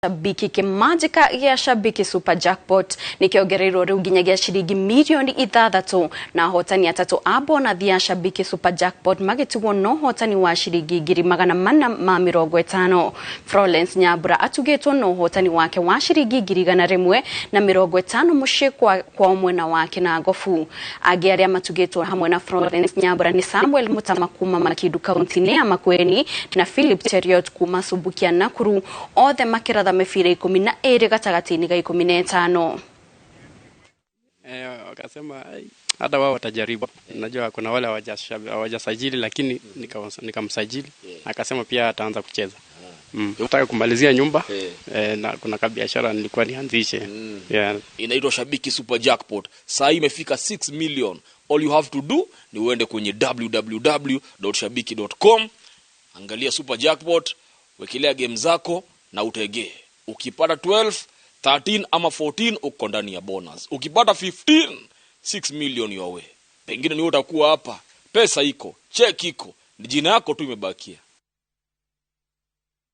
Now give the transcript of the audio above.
Shabiki kĩmanjĩka gĩa Shabiki Super Jackpot nĩkĩongereirwo rĩu nginyagia ciringi mirioni 6, na ahotani atatũ a bonathi ya Shabiki Super Jackpot magĩtigwo na ũhotani wa ciringi 450,000. Florence Nyambura atugĩtwo na ũhotani wake wa ciringi 150,000 mũciĩ kwao mwena wa Kinangofu. Angĩ arĩa matugĩtwo hamwe na Florence Nyambura nĩ Samuel Mutama kuma Makindu, kaunti-inĩ ya Makueni, na Philip Cheruiyot kuma Subukia, Nakuru, othe makĩratha mĩbira 12 gatagatĩ-inĩ ga 15. Wakasema hata wao watajaribu. Najua kuna wale hawajasajili, lakini nikamsajili, akasema pia ataanza kucheza. Nataka kumalizia nyumba, na kuna kabiashara nilikuwa nianzishe. Yeah. Inaitwa Shabiki Super Jackpot. Saa hii imefika 6 million. All you have to do ni uende kwenye www.shabiki.com, angalia Super Jackpot, wekelea game zako na utegee. Ukipata 12, 13 ama 14, uko ndani ya bonus. Ukipata 15, 6 million your way. Pengine ni wewe utakuwa hapa. Pesa iko, check iko, ni jina yako tu imebakia.